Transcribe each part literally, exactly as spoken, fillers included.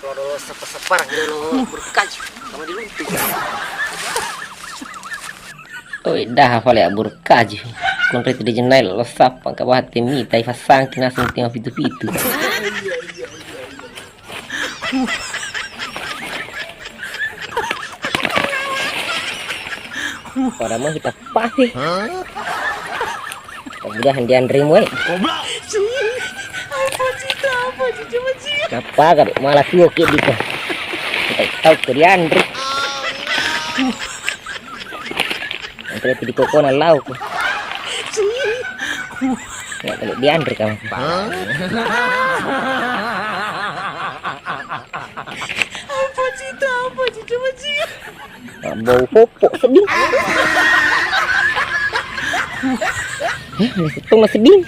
Kalau ada separ-separ, ada lo berkaj sama diruntu. Oi, dah apa le berkaj? Kunri tidak jenai lo sapa, kau hati mi tai fasang kina senting pitu-pitu. Pada mau kita pasti. Mudah-mudahan dianremu, eh. Apa sih? Apa sih? Coba sih. Apa kali malah tuo ke diko. Kita tahu ke dianre. Anre di kokona lau ko. Ya, kalau dianre kamu. Apa sih? Apa sih? Coba sih. Bau popok sedih. Eh, ini setung sedih.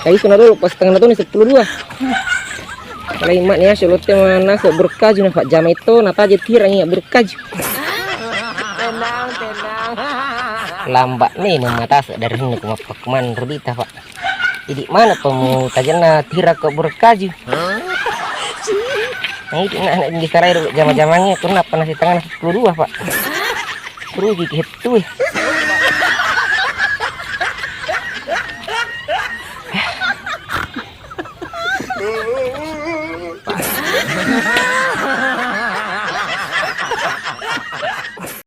Tapi kuna dulu pas setengah tahun sepuluh dua. Kalau imak nih ya, solote mana sok berkaju nah, Pak, jam itu napa aja tirang ya berkaju. Tenang, tenang. Lambak nih memang mata sok dari ini kuma pekman rebita, Pak. Idi mana pemu tajenna tira ko berkaju. Nah, idi na, na, di sarai dulu jama-jamangnya, kenapa nasi tengah sepuluh dua, Pak? Rugi gitu, eh.